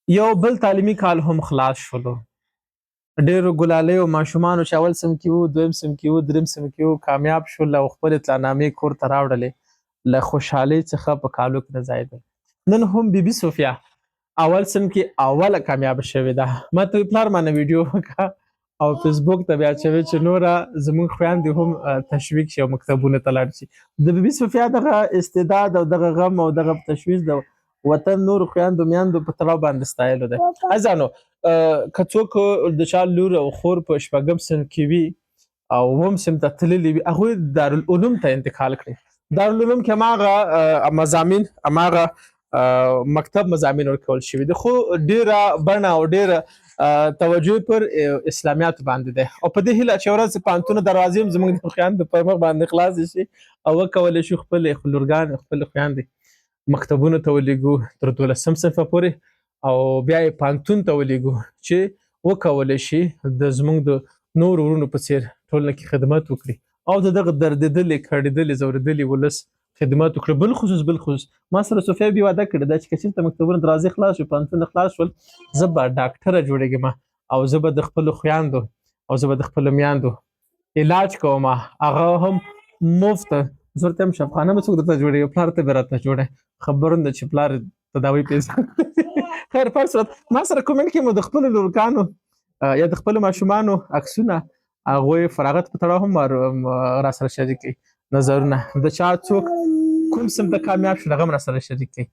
یو بل تعلیمي کال هم خلاص شولو. ډېرو ګلالیو ماشومانو چې اول سم کې وو، دویم سم کې وو، دریم سم کې وو، کامیاب شول او خپل اطلاعنامې کور ته راوړلې، له خوشحالۍ څخه په کالو کې نه ځایېدل. نن هم بیبي صوفیا اول سم کې اوله کامیابه شوې ده. ما ته پلار مانه ویډیو وکړه او فیسبوک ته بیا اچوي چې نوره زموږ خویندې هم تشویق شي او مکتبونو ته لاړ شي. د بیبي صوفیا دغه استعداد او دغه غم او دغه تشویش د وطن نور خویندو میندو په تړاو باندې ستایلو دی. عزیزانو، که څوک د چا لور او خور په شپږم صنف کې وي او اووم صنف ته تللي وي، هغوی دارالعلوم ته انتقال کړي. دارالعلوم کې هماغه مضامین، هماغه مکتب مضامین ورکول شوي دي، خو ډیره بڼه او ډیره توجه پر اسلامیاتو باندې ده. او په دې هیله چې ورځ پوهنتون دروازې هم زموږ د خویندو پر مخ باندې خلاصې شي او وکولی شو خپلې لورګانې، خپلې خویندې مکتبونو ته ولیږو تر دولسم صنفه پورې، او بیا یې پوهنتون ته ولیږو چې وکولی شي د زموږ د نورو وروڼو په څیر ټولنه کې خدمت وکړي او د دغه دردېدلې، کړېدلې، ځورېدلې ولس خدمت وکړي. بل خصوص ما سره صوفیا بي وعده کړې ده چې که چېرته مکتبونه دروازې خلاص شو، پوهنتونه خلاص شول، زه به ډاکټره جوړېږم او زه به د خپلو خویندو او زه به د خپلو میندو علاج کوم، هغه هم مفت. زه ورته وایم شفاخانه به څوک درته جوړوي؟ پلار ته به راته جوړې، خبرونه چې پلار تداوي پیسې. خیر، په هر صورت ما سره کومنټ کې مو د خپلو لورکانو یا د خپلو ماشومانو عکسونه، هغوی فراغت په تړاو هم را سره شریک کړئ نظرونه. د چا څوک کوم سم ته کامیاب شو، هغه هم را سره شریک کړئ.